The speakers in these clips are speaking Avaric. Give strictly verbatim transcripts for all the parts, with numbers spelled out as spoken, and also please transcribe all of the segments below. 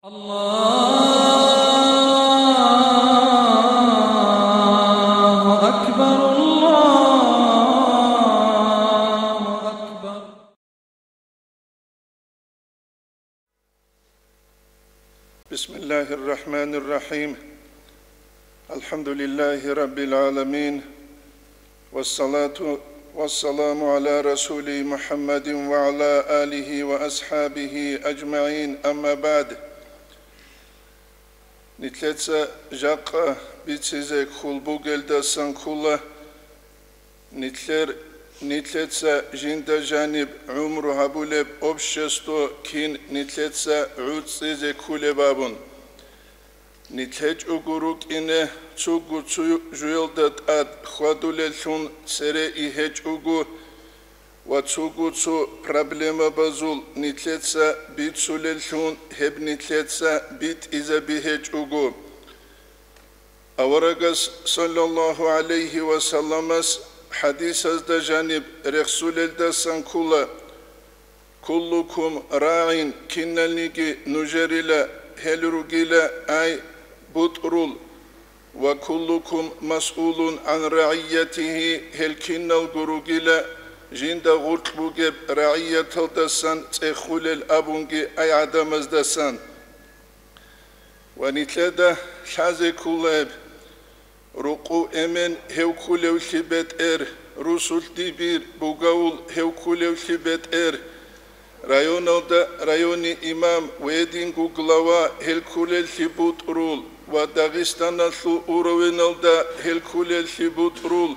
الله أكبر، الله أكبر. بسم الله الرحمن الرحيم. الحمد لله رب العالمين. والصلاة والسلام على رسوله محمد وعلى آله وأصحابه أجمعين. أما بعد. Нилъеца жакъа бицизе ккол бугелдасан ккола, нилъер, нилъеца жинда жаниб гӀумру гьабулеб общество кин нилъеца гӀуцӀизе кколеб абун. Нилъ гьечӀого рукӀине цугу цу жуялда тӀад хьвадулеллъун цере и гьечӀого ва цугу цу проблемабазул нилъеца бицулеллъун гьеб нилъеца битӀизаби гьечӀого. Аварагас, саллаллагьу гӀалайгьи ва салламас, хӀадисазда жаниб рехсулелдасан ккола: «Куллукум рагӀин», киналниги нужерила, гьел ругила ай бутӀрул, «ва куллукум масъулун гӀан рагӀиятигьи», гьел киналго ругила жинда гъоркь бугеб рагӀияталдасан цӀехулел абунги ай гӀадамаздасан. Ва нилъеда лъазе кколеб, рукъу эмен гьев кколевлъи бетӀер, русулъ дибир бугавул гьев кколевлъи бетӀер, районалда райони имам ва гьединго глава гьел кколеллъи бутӀрул ва Дагъистаналъул уровеналда гьел кколеллъи бутӀрул,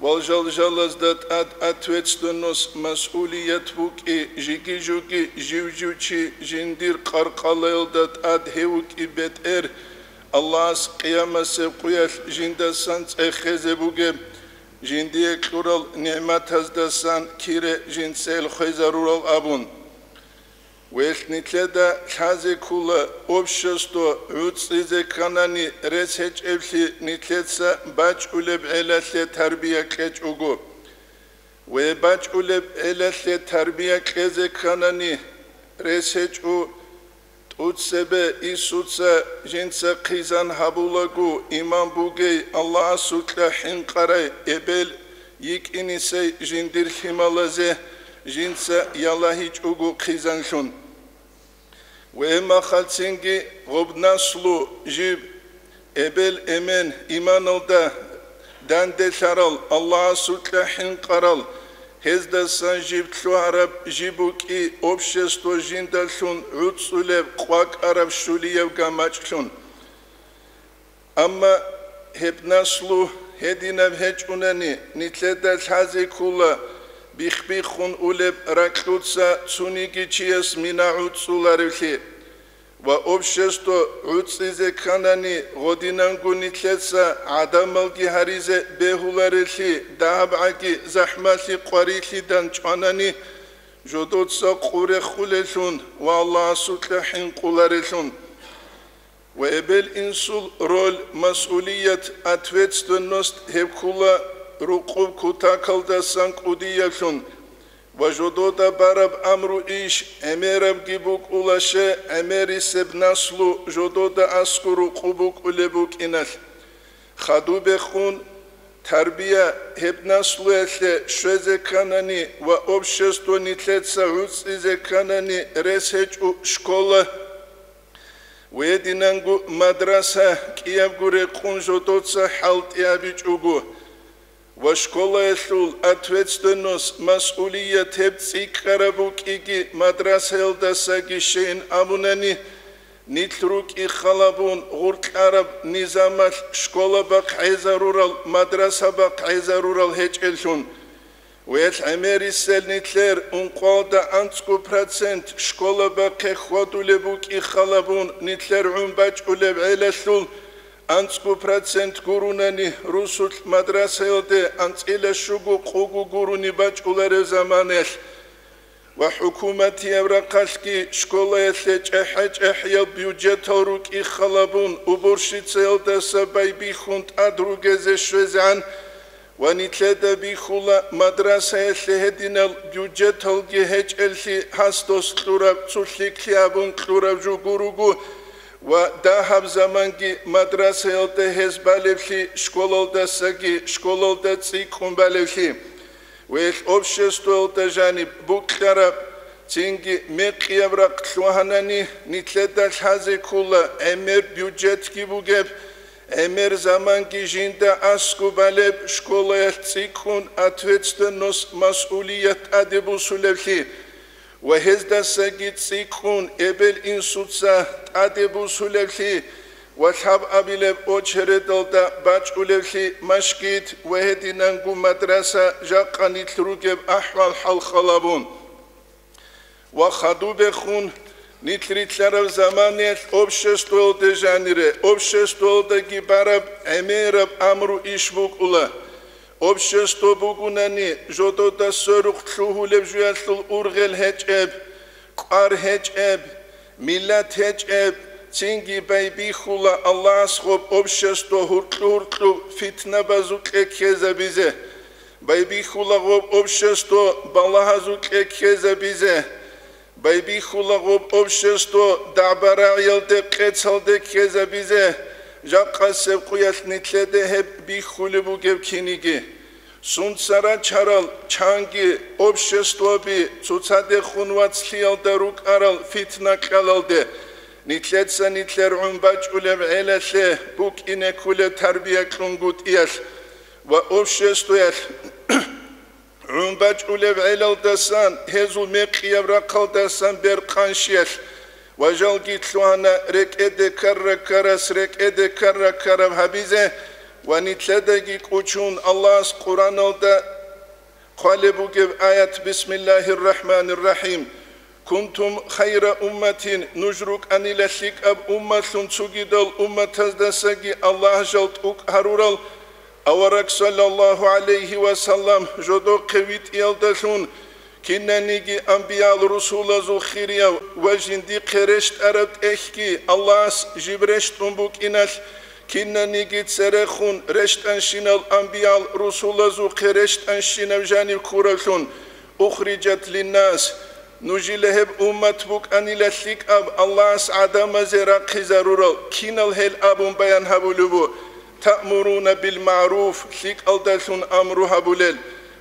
вал жалжалазда тӀад ответственность, масъулият букӀи, жиги-жуги жив-жив чи жиндир къаркъалаялда тӀад гьев вукӀи бетӀер, Аллагьас къиямасеб къуялъ жиндасан цӀехезе бугеб, жиндие кьурал нигӀматаздасан кире жинца ил хвезарурал абун. Велъ нилъеда лъазе ккола, общество гӀуцӀизе кканани рес гьечӀеблъи нилъеца бачӀулеб гӀелалъе тарбия кьечӀого. Ве бачӀулеб гӀелалъе тарбия кьезе кканани рес гьечӀо, тӀуцебе Исуца жинца хъизан гьабулаго иман бугей, Аллагьасукьа хӀинкъарай эбел йикӀинисей жиндир лъималазе жинца ялагьичӀого хъизанлъун. Ва гьебмахалцинги гъоб наслу жиб эбел-эмен иманалда данделъарал, Аллагьасукьа хӀинкъарал, гьездасан жиб лъугьараб жиб букӀи, общество жиндалъун гӀуцӀулеб къвакӀараб щулияб гамачӀлъун. Амма гьеб наслу гьединаб гьечӀунани, нилъеда лъазе ккола бихбиххун улеб ракьуца цониги чияс мина гӀуцӀуларевлъи. Ва общество гӀуцӀизе кканани, гъодинанго нилъеца гӀадамалги гьаризе бегьуларелъи, дагьабгӀаги захӀмалъи къварилъидан чӀванани, жодоца къу рехулеллъун ва Аллагьасукьа хӀинкъулареллъун. Ва эбел-инсул роль, масъулият, ответственность гьеб ккола рукъуб кутакалдасан кӀудиялъун ва жодода бараб амру-иш гӀемерабги букӀула, ще гӀемерисеб наслу жодода аскӀор рукъуб букӀулеб букӀиналъ. Хадубехун тарбия гьеб наслуялъе щвезе кканани ва общество нилъеца гӀуцӀизе кканани рес гьечӀо школа. Гьединанго мадраса кӀиябго рекъон жодоца хӀалтӀи абичӀого ва школаялъул ответственность, масъулият гьеб цӀикӀкӀараб букӀиги мадрасаялдасаги щейин абунани, нилъ рукӀи халабун гъуркьараб низамалъ школа бахъ гӀезарурал, мадраса бахъ гӀезарурал гьечӀеллъун. Велъ гӀемерисел нилъер ункъоялда анцӀго процент школа бахъе хьвадулеб букӀи халабун нилъер гӀун бачӀулеб гӀелалъул, анцӀго процент гурунани русулъ мадрасаялде анцӀила щуго къуго гуруни бачӀуларев заманаялъ. Ва хӀукуматияб рахъалъги школаялъе чӀехӀе-чӀехӀиял бюджетал рукӀи халабун уборщицаялдаса байбихьун тӀад ругезе щвезегӀан Ва нилъеда бихьула мадрасаялъе гьединал бюджеталги гьечӀеллъи, гьас дос кьураб цо лъикӀлъи абун кьураб жо гуруго, ва дагьаб заманги мадрасаялда гьез балеблъи, школалдасаги школалда цӀикӀкӀун балеблъи. Ва гьелъ обществоялда жаниб букьараб, цинги мекъияб рахъ лъугьанани, нилъеда лъазе ккола гӀемер бюджетги бугеб, гӀемер заманги жинда аскӀуб балеб, школаялъ цӀикӀкӀун ответственность, масъулият тӀаде бусулеблъи ва гьездасаги цӀикӀкӀун эбел-инсуца тӀаде бусулеблъи ва лъабабилеб очередалда бачӀулеблъи машгид ва гьединанго мадраса, жакъа нилъ ругеб ахӀвал-хӀал халабун. Ва хадубехун нилъ рилълъараб заманаялъ обществоялде жанире, обществоялдаги бараб гӀемераб амру иш букӀула. Общество бугунани, жодода сверухъ лъугьулеб жуялъул ургъел гьечӀеб, кӀвар гьечӀеб, миллат гьечӀеб, цинги байбихьула Аллагьас гъоб общество гьуркьу-гьуркьу фитнабазукье ккезабизе. Байбихьула гъоб общество балагьазукье ккезабизе. Байбихьула гъоб общество дагӀба-рагӀиялде къецалде ккезабизе, жакъасеб къуялъ нилъеде гьеб бихьулеб бугеб киниги. Сунца рачарал чанги обществоби цоцадехун вацлъиялда рукӀарал фитна-кьалалде, нилъеца нилъер гӀун бачӀулеб гӀелалъе букӀине кколеб тарбия кьунгутӀиялъ ва обществоялъ гӀун бачӀулеб гӀелалдасан, гьезул мекъияб рахъалдасан бер къанщиялъ ва жалги лъугьана рекӀеде ккара-ккарас рекӀеде ккара-ккараб гьабизе ва нилъедаги кӀучун Аллагьас Къуръаналда хъвалеб бугеб аят: «Бисмиллагьир рахӀманир рахӀим. Кунтум хайра умматин, нуж рукӀанила лъикӀаб умматлъун цогидал умматаздасаги Аллагь жал тӀукӀ гьарурал». Авараг саллаллагьу гӀалайгьи ва саллам жодохъе витӀиялдалъун кинаниги анбиял-русулазул хирияв ва жиндихъе рещтӀараб тӀехьги Аллагьас жиб рещтӀун букӀиналъ, кинаниги церехун рещтӀанщинал анбиял-русулазухъе рещтӀанщинаб жанив ккуравлъун, ухриджат линнас, нужила гьеб уммат букӀанила лъикӀаб Аллагьас гӀадамазе рахъизарурал, кинал гьел абун баян гьабулеб бу: «Таъмуруна бил магӀруф», лъикӀалдалъун амру гьабулел,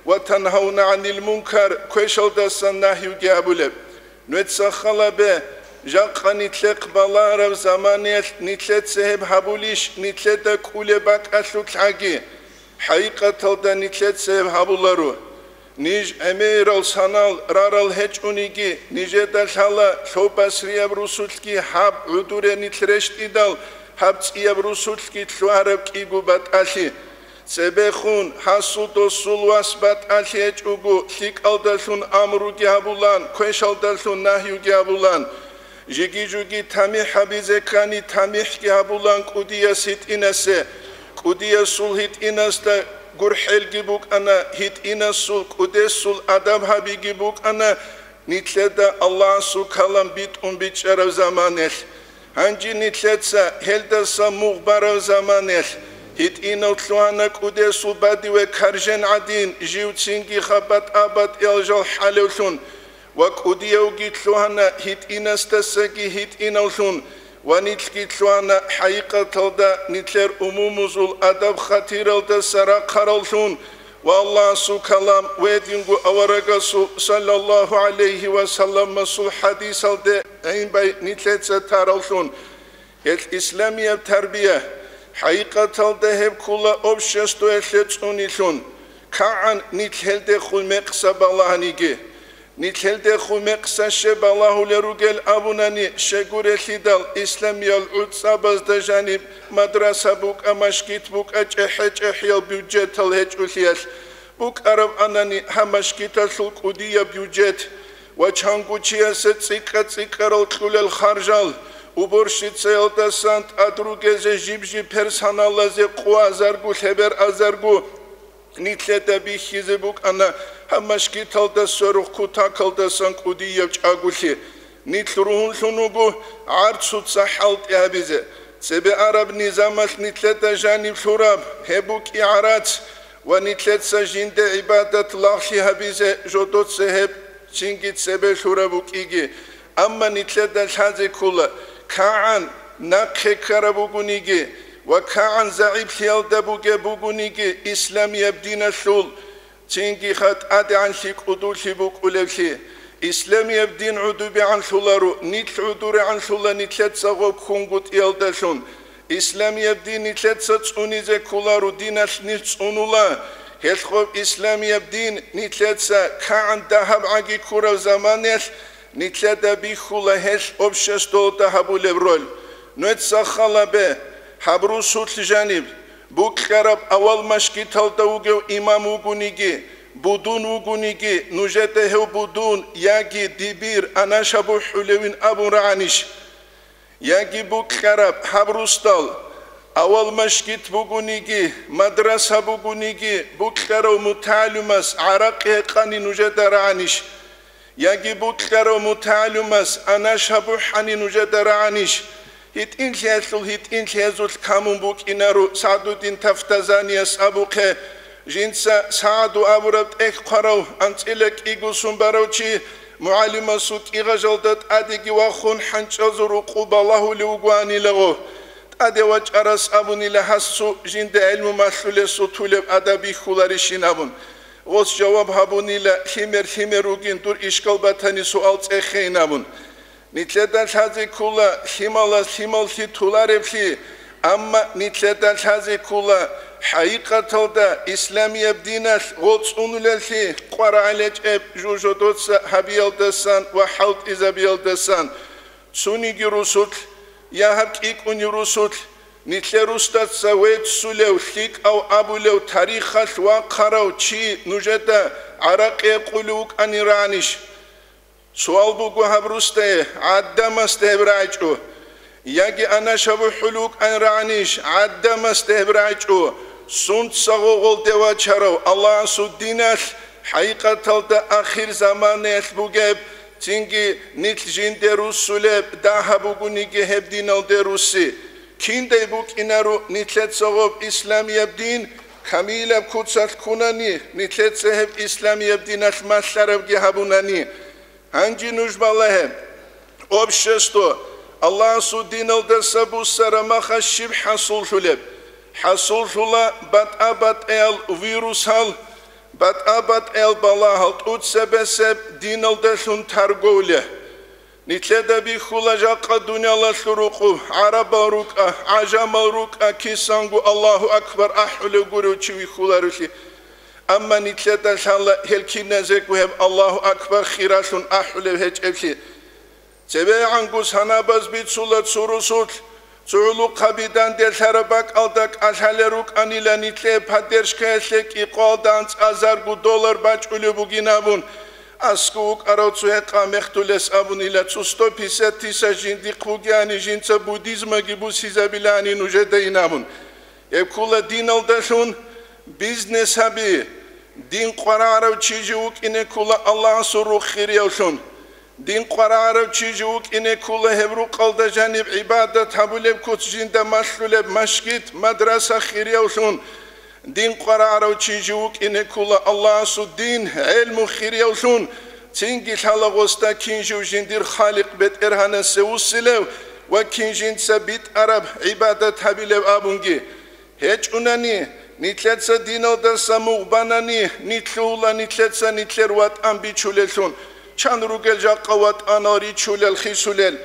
«ва тангьавна гӀанил мункар», квешалдасан нагьюги гьабулеб. Нуеца халабе, жакъа нилъехъ балараб заманиялъ нилъеца гьеб гьабулищ нилъеда кӀулеб бакӀалъулъаги? ХӀакъикъаталда нилъеца гьеб гьабуларо. Ниж гӀемерал санал рарал гьечӀониги, нижеда лъала лъо басрияб русулъги гьаб гӀудуре нилъ рещтӀидал, гьаб цӀияб русулъги лъугьараб кӀиго батӀалъи. Цебехун гьасул досул вас батӀалъи гьечӀого, лъикӀалдалъун амруги гьабулан, квешалдалъун нагьюги гьабулан. Жиги-жуги тамихӀ гьабизе ккани, тамихӀги гьабулан кӀудияс гьитӀинасе, кӀудиясул гьитӀинасда гурхӀелги букӀана, гьитӀинасул кӀудесул адаб гьабиги букӀана, нилъеда Аллагьасул калам битӀун бичӀчӀараб заманалъ. Гьанже нилъеца гьелдаса мугъ бараб заманалъ, гьитӀинав лъугьана кӀудесул бадиве каржен гӀадин, живцинги хабатӀа-батӀиял жал хӀалевлъун, ва кӀудиявги лъугьана гьитӀинасдасаги гьитӀинавлъун, ва нилъги лъугьана хӀакъикъаталда нилъер умумузул адаб-хатиралдаса рахъаравлъун, ва Аллагьасул калам ва гьединго аварагасул саллаллагьу гӀалайгьи ва салламасул хӀадисалде гӀин бай нилъеца таравлъун. Гьелъ исламияб тарбия, хӀакъикъаталда гьеб ккола обществоялъе цӀунилъун, кагӀан нилъ гьелдехун мекъса балагьаниги. Нилъ гьелдехун мекъса щиб балагьулел ругел абунани щегурелъидал, исламиял гӀуцӀабазда жаниб мадраса букӀа, машгит букӀа, чӀехӀе-чӀехӀиял бюджетал гьечӀолъиялъ букӀараб анани гьаб машгиталъул кӀудияб бюджет ва чанго чиясе цӀикӀкӀа-цӀикӀкӀарал кьулел харжал, уборщицаялдасан тӀад ругезе жиб-жиб персоналазе къоазарго, лъеберъазарго, нилъеда бихьизе букӀана гьаб машгиталда сверухъ кутакалдасан кӀудияб чӀаголъи. Нилъ ругьунлъун вуго гӀарцуца хӀалтӀи гьабизе. Цебе араб низамалъ нилъеда жаниб лъураб, гьеб букӀи гӀарац, ва нилъеца жинда гӀибадат лагълъи гьабизе жодоца гьеб цинги цебе лъураб букӀиги. Амма нилъеда лъазе ккола, кагӀан нахъе ккараб бугониги ва кагӀан загӀиплъиялда бугеб бугониги исламияб диналъул цинги ха тӀадегӀанлъи кӀудулъи букӀулевлъи. Исламияб дин гӀудубегӀанлъуларо, нилъ гӀудурегӀанлъула нилъеца гъоб ккунгутӀиялдалъун. Исламияб дин нилъеца цӀунизе кколаро, диналъ нилъ цӀунула. Гьелъ гъоб исламияб дин нилъеца кагӀан дагьаб гӀаги ккурав заманаялъ нилъеда бихьула гьелъ обществоялда гьабулеб роль. Нужеца хал гьабе, гьаб русулъ жаниб, букьараб авал машгиталда вугев имам вугониги, будун вугониги, нужеда гьев будун яги дибир анаша бухӀулевин абун рагӀанищ? Яги букьараб гьаб русдал авал машгит бугониги, мадраса бугониги, букьарав мутагӀалимас гӀаракъи гьекъани нужеда рагӀанищ? Яги букьарав мутагӀалимас анаша бухӀани нужеда рагӀанищ? ГьитӀинлъиялъул гьитӀинлъиязулъ камун букӀинаро СагӀдуддин Тафтазанияс абухъе, жинца СагӀду абураб тӀехь хъварав анцӀила кӀигусун барав чи мугӀалимасул кӀигъажалда тӀадеги вахун хӀанчӀазул рукъу балагьулев вугоанилаго. ТӀаде вачӀарас абунила гьасцу жинда гӀелму малъулесул тулеб адаб бихьуларищин абун. Гъос жаваб гьабунила, лъимер-лъимер ругин, дур ишкал батани суал цӀехейин абун. Нилъеда лъазе ккола, лъималаз лъималлъи толареблъи, амма нилъеда лъазе ккола, хӀакъикъаталда исламияб диналъ гъоцӀунулеллъи къварагӀалечӀеб жужодоца гьабиялдасан ва хӀалтӀизабиялдасан. Цониги русулъ, я гьаб кӀикӀунив русулъ, нилъер русдаца веццулев, лъикӀав абулев тарихалъ вахъарав чи нужеда гӀаракъи гьекъулев вукӀанин рагӀанищ? Суал буго гьаб русдае, гӀадамасда гьеб рагӀичӀо. Яги анаша бухӀулев вукӀанин рагӀанищ? ГӀадамасда гьеб рагӀичӀо. Сунца гъогъолде вачарав Аллагьасул диналъ хӀакъикъаталда ахир заманаялъ бугеб, цинги нилъ жинде руссулеб дагьаб бугониги гьеб диналде русси. Киндай букӀинаро нилъеца гъоб исламияб дин камилаб куцалъ ккунани, нилъеца гьеб исламияб диналъ малъарабги гьабунани. Гьанже нуж балагье, общество Аллагьасул диналдаса буссараб махалъ щиб хӀасуллъулеб? ХӀасуллъула батӀа-батӀиял вирусал, батӀа-батӀиял балагьал, тӀуцебесеб диналдалъун тарговля. Нилъеда бихьула жакъа дуниялалъул рукъу, гӀарабал рукӀа, гӀажамал рукӀа, кисанго Аллагьу акбар ахӀулев гурев чи вихьуларевлъи. Амма нилъеда лъала гьел киназего гьеб Аллагьу акбар хиралъун ахӀулев гьечӀеблъи. ЦебегӀанго санабаз бицула цо русулъ, цо гӀулухъаби данделъараб бакӀалда кӀалъалел рукӀанила нилъее поддержкаялъе кӀикъоялда анцӀазарго доллар бачӀулеб бугин абун, аскӀов вукӀарав цо гьекъа мехтулес абунила, цо сто пятьдесят тысяч жиндихъ бугеани, жинца буддизмаги бусизабилаани нужедайин абун. Гьеб ккола диналдалъун бизнес гьаби. Дин къварагӀарав чи жив вукӀине ккола Аллагьасул рухӀ хириявлъун. Дин къварагӀарав чи жив вукӀине ккола гьеб рукъалда жаниб гӀибадат гьабулеб куц жинда малъулеб машгит, мадраса хириявлъун. Дин къварагӀарав чи жив вукӀине ккола Аллагьасул дин, гӀелму хириявлъун. Цинги лъала гъосда кин жив жиндир Халикъ БетӀергьанасе вуссилев ва кин жинца битӀараб гӀибадат гьабилев абунги. ГьечӀунани, нилъеца диналдаса мугъ банани, нилъула нилъеца нилъер ватӀан бичулеллъун, чан ругел жакъа ватӀанал ричулел хисулел,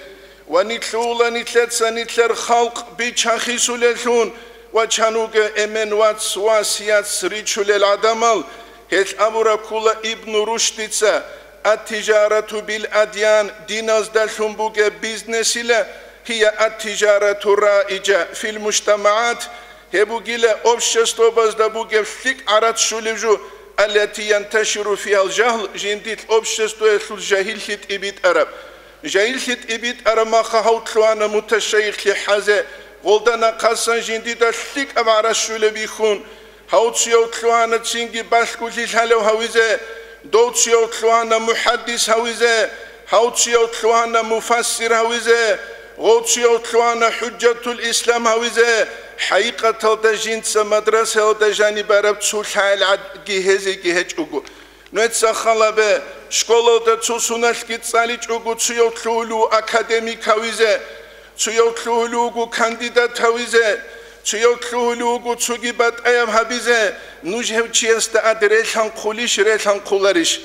ва нилъула нилъеца нилъер халкъ бича хисулеллъун, ва чан вугев эмен вац, вас, яц ричулел гӀадамал. Гьелъ абураб ккола Ибну Рушдица: «Ат-тижарату бил адьян», диназдалъун бугеб бизнесила, «гьия ат-тижарату раижа фил мужтамагӀат», гьеб бугила обществобазда бугеб лъикӀ гӀарац щулеб жо, «аллати янташиру фигьал жагьл», жиндилъ обществоялъул жагьиллъи тӀибитӀараб. Жагьиллъи тӀибитӀараб маха гьав лъугьана муташайихлъи хӀазе, гъолда нахъасан жиндида лъикӀаб гӀарац щулеб бихьун, гьав цияв лъугьана цинги балъголъи лъалев гьавизе, дов цияв лъугьана мухӀаддис гьавизе, гьав цияв лъугьана муфассир гьавизе, гъов цияв лъугьана хӀужжатул ислам гьавизе, ХӀакъикъаталда жинца мадрасаялда жаниб бараб цо лъагӀел гӀадги гьезеги гьечӀого. Нужеца хал гьабе, школалда цо суналъги цӀаличӀого, цояв лъугьулев академик гьавизе, цояв лъугьулев вуго кандидат гьавизе, цояв лъугьулев вуго цоги батӀаяб гьабизе, нуж гьев чиясда ад релъанхъулищ, релъанхъуларищ?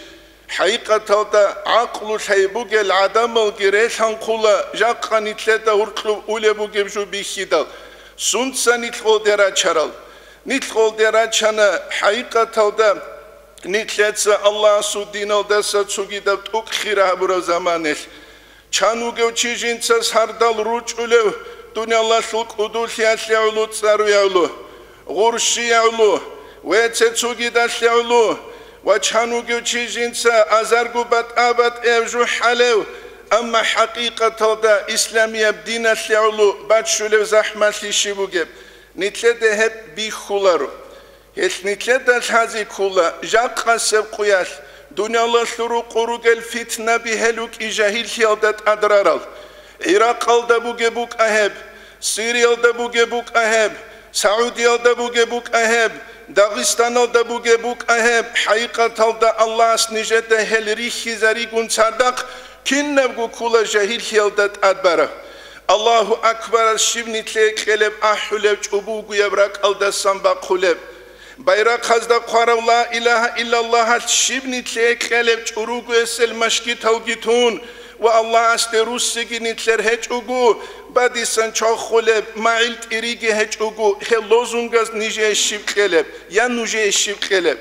ХӀакъикъаталда гӀакълу лъай бугел гӀадамалги релъанхъула, жакъа нилъеда гьуркьуб улеб бугеб жо бихьидал. Сунца нилъ гъолде рачарал? Нилъ гъолде рачана, хӀакъикъаталда, нилъеца Аллагьасул диналдаса цогидаб тӀокӀ хира гьабураб заманалъ. Чан вугев чи жинца сардал ручӀулев дуниялалъул кӀудулъиялъе гӀоло, цӀаруе гӀоло, гъурщие гӀоло, вецецогидалъе гӀоло, ва чан вугев чи жинца азарго батӀа-батӀияб жо хӀалев, амма хӀакъикъаталда исламияб диналъе гӀоло баччулев захӀмалъи щиб бугеб, нилъеда гьеб бихьуларо. Гьелъ нилъеда лъазе ккола, жакъасеб къуялъ дуниялалъул рукъу ругел фитнаби гьел рукӀи жагьиллъиялда тӀадрарал. Иракъалда бугеб букӀа гьеб, Сириялда бугеб букӀа гьеб, Саудиялда бугеб букӀа гьеб, Дагъистаналда бугеб букӀа гьеб, хӀакъикъаталда Аллагьас нижеда гьел рихьизаригун цадахъ кинабго ккола жагьиллъиялда тӀадбараб. Аллагьу акбарас щиб нилъее кьелеб ахӀулеб, чӀобогояб ракӀалдасан бахъулеб? Байрахъазда хъварав ла илагьа иллаллагьалъ щиб нилъее кьелеб чӀурого эсел машгиталги тун ва Аллагьасде руссиги нилъер гьечӀого, бадисан чохулеб, магӀил тӀириги гьечӀого, гьел лозунгаз нижее щиб кьелеб я нужее щиб кьелеб?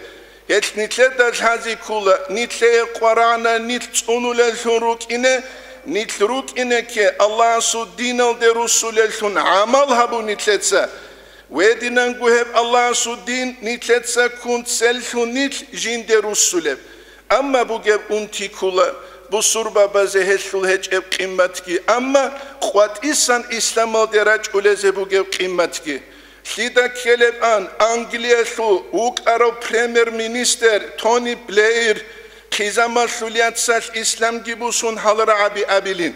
Гьелъ нилъеда лъазе ккола, нилъее къварагӀна нилъ цӀунулеллъун рукӀине, нилъ рукӀинеке Аллагьасул диналде руссулеллъун гӀамал гьабу нилъеца. Гьединанго гьеб Аллагьасул дин нилъеца ккун целлъун нилъ жинде руссулеб. Амма бугеб унти ккола, бусурбабазе гьелъул гьечӀеб къимматги, амма къватӀисан исламалде рачӀулезе бугеб къимматги. Лъида ккелеб ан Англиялъул вукӀарав премьер-министр Тони Блеир хъизамалъул яцалъ исламги бусун гьал рагӀаби абилин.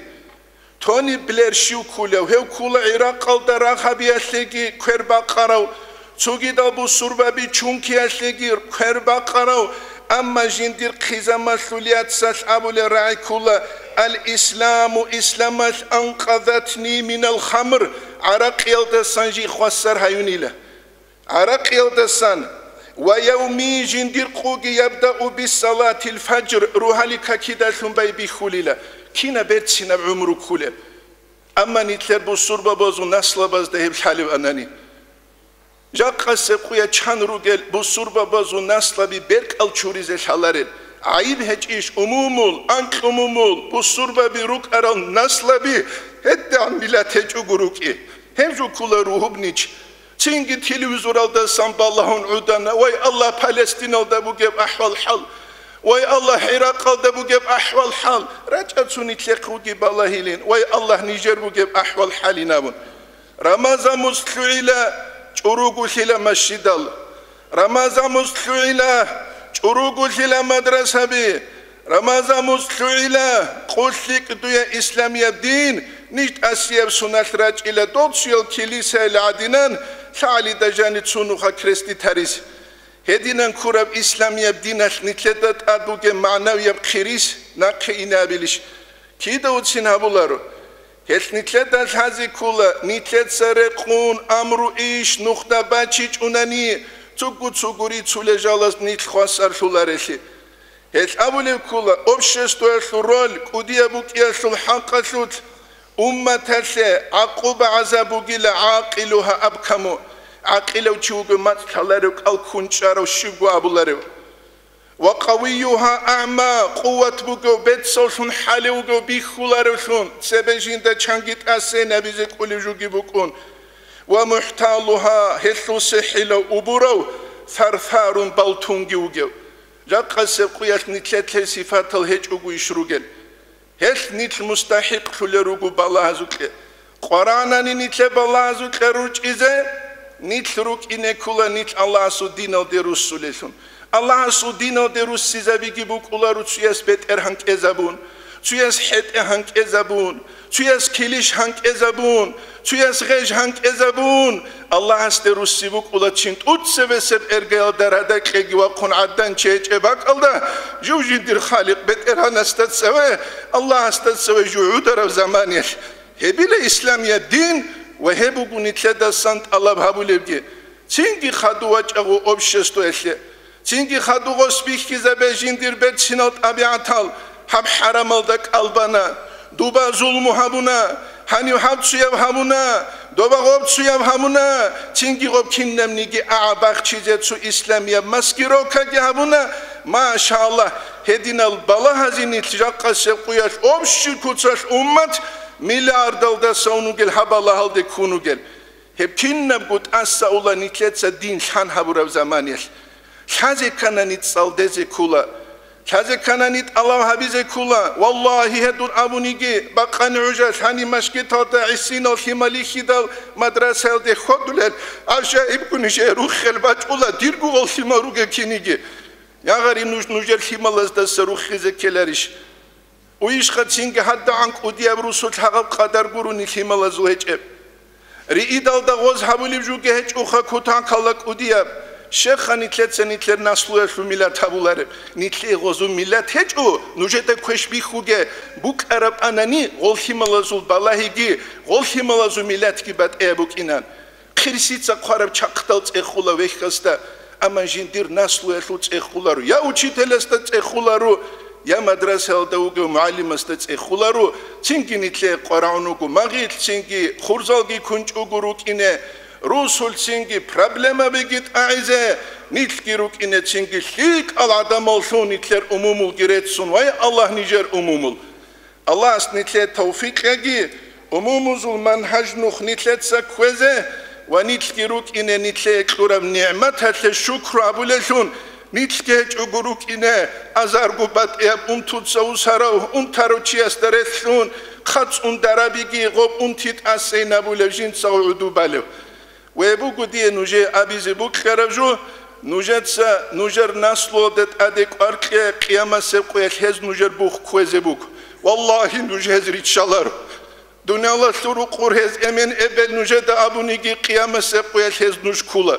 Тони Блеир щив ккулев? Гьев ккула ГӀиракъалда рагьабиялъеги квербакъарав, цогидал бусурбаби чункиялъеги квербакъарав, амма жиндир хъизамалъул яцалъ абулел рагӀи ккула: «Ал-Исламу, Исламалъ, анкъазатни минал хамр, гӀаракъиялдасан жий хвасар гьаюнила». ГӀаракъиялдасан ва явми жиндир къуги ябдау бисалатил фажр, рогьалил какидалъун байбихьулила, кинаб берцинаб гӀумру ккулеб. Амма нилъер бусурбабазул наслабазда гьеб лъалев анани. Жакъасеб къуя чан ругел бусурбабазул наслаби беркӀал чуризе лъаларел, гӀайиб гьечӀищ умумул, анкьумумул бусурбаби рукӀарал наслаби гьедигӀан миллат гьечӀого рукӀи? Гьеб жо ккула ругьубнич. Цинги телевизоралдасан балагьун гӀодана: «Вай Аллагь, Палестиналда бугеб ахӀвал-хӀал! Вай Аллагь, ГӀиракъалда бугеб ахӀвал-хӀал!» РачӀа цо нилъехъ вугеб балагьилин: «Вай Аллагь, нижер бугеб ахӀвал-хӀалин», – абун. Рамазан мус лъугӀила, чӀуругулъила масжидал. Рамазан мус лъугӀила, чӀуругулъила мадрасаби. Рамазан мус лъугӀила, къулъи кӀудуя исламияб дин, ниж тӀасияб суналъ рачӀила, дол цоял килисаял гӀадинан, лъагӀалида жани цо нуха креститарис. Гьединан ккураб исламияб диналъ нилъеда тӀад бугеб магӀнавияб хъирис нахъе инабилищ? Кида уцин гьабуларо? Гьелъ нилъеда лъазе ккола, нилъеца рекъун амру иш нухда бачичӀунани, цугу-цугу рицулел жалаз нилъ хвасарлъуларелъи. Гьелъ абулеб ккола, обществоялъул роль, кӀудияб букӀиялъул хӀакъалъулъ, умматалъе гӀакъуба-гӀазаб бугила гӀакъилугьа абкаму, гӀакъилав чи вуго мацӀ лъаларев, кӀал ккун чӀарав щибго абуларев. Ва къавиюгьа агӀма, къуват бугев, бецавлъун хӀалев вугев бихьуларевлъун, цебе жинда чанги тӀасейин абизе кӀолев жуги букӀун. Ва мухӀталугьа, гьелъул сихӀилав убурав, фарфарун балтунги вугев. Жакъасеб къуялъ нилъетлъе сифатал гьечӀого иш ругел? Гьелъ нилъ мустахӀикълъулел руго балагьазукье. КъварагӀнани нилъе балагьазукье ручӀизе, нилъ рукӀине ккола нилъ Аллагьасул диналде руссулеллъун. Аллагьасул диналде руссизабиги букӀула руцуяс бетӀергьан кӀезабун. Цуяс хӀетӀе гьанкӀезабун, цуяс килищ гьанкӀезабун, цуяс гъеж гьанкӀезабун, Аллагьасде русси букӀула чин тӀуцебесеб эргаялда радакьеги вахъун гӀадан чечӀеб бакӀалда, жив жиндир Халикъ БетӀергьанасда цеве, Аллагьасда цеве жугьудараб заманиялъ. Гьебила исламияб дин ва гьеб буго нилъедасан тӀалаб гьабулебги. Цинги хадув вачӀа гъо обществоялъе. Цинги хадув гъос бихьизабе жиндир берцинал тӀабигӀатал, гьаб хӀарамалда кӀалбана, дуба зулму гьабуна, гьанив гьаб цуяб гьабуна, доба гъоб цуяб гьабуна, цинги гъоб кинабниги агӀа бахчизе цо исламияб маскировкаги гьабуна. Машаллагь, гьединал балагьазе нилъ жакъасеб къуялъ общий куцалъ уммат миллиардалдаса ун вугел гьаб балагьалде ккун вугел. Гьеб кинабго тӀаса ула нилъеца дин лъан гьабураб заманиялъ. Лъазе кканани цӀалдезе ккула. Лъазе кканани тӀалаб гьабизе ккула. Валлагьи, гьедур абуниги, бакъани гӀужа лъани машгиталда гӀисинал лъимал лихьидал мадрасаялде хьодулел, гӀажаибго нижее руххел бачӀула, дирго гъол лъимал ругел киниги. Я гъари, нуж нужер лъималаздаса руххизе ккеларищ? Уйищха цинги гьадагӀан кӀудияб русулъ гьагъаб къадар гурони лъималазул гьечӀеб? Риидалда гъоз гьабулеб жуги гьечӀоха кутакалда кӀудияб. Щеха нилъеца нилъер наслуялъул миллат гьабулареб. Нилъее гъозул миллат гьечӀо, нужеда квеш бихьуге, букӀараб анани, гъол лъималазул балагьиги, гъол лъималазул миллатги батӀияб букӀинан. Хирсица хъвараб чахъдал цӀехула вехьасда, амма жиндир наслуялъул цӀехуларо, я учителасда цӀехуларо, я мадрасаялда вугев мугӀалимасда цӀехуларо, цинги нилъее къварагӀун вуго магъилъ, цинги хурзалги кунчӀого рукӀине, русул цинги проблемабиги тӀагӀизе, нилъги рукӀине цинги лъикӀал гӀадамаллъун нилъер умумулги реццун, вай Аллагь, нижер умумул. Аллагьас нилъее тавфикъ кьеги, умумузул манхӀаж нух нилъеца кквезе ва нилъги рукӀине нилъее кьураб нигӀматалъе шукру гьабулелъун, нилъги гьечӀого рукӀине азарго батӀияб унтуца усарав, унтарав чиясда релълъун, хъацӀун дарабиги гъоб унти тӀасейнабулев жинцаго гӀуду балев. Ве буго дие нужее абизе букьараб жо, нужеца нужер наслуялда тӀаде кӀвар кье, къиямасеб къуялъ гьез нужер бух кквезе буго. Валлагьи, нуж гьез риччаларо. Дуниялалъул рукъур гьез эмен эбел нужеда абуниги, къиямасеб къуялъ гьез нуж ккула.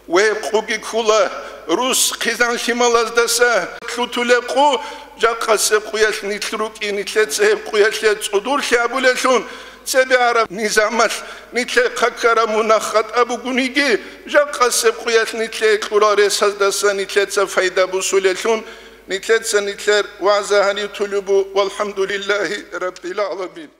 Ве къуги ккула, рус хъизан лъималаздаса лъутулеб къу, жакъасеб къуялъ нилъ рукӀи, нилъеца гьеб къуялъе цӀудурлъи абулелъун, цебе араб низамалъ нилъее хъакараб мунагь хатӀа бугониги, жакъасеб къуялъ нилъее кьурал ресаздаса нилъеца пайда бусулелъун, нилъеца нилъер вагӀза гьанив тулеб бу, валхӀамдулиллагьи раббил гӀаламин.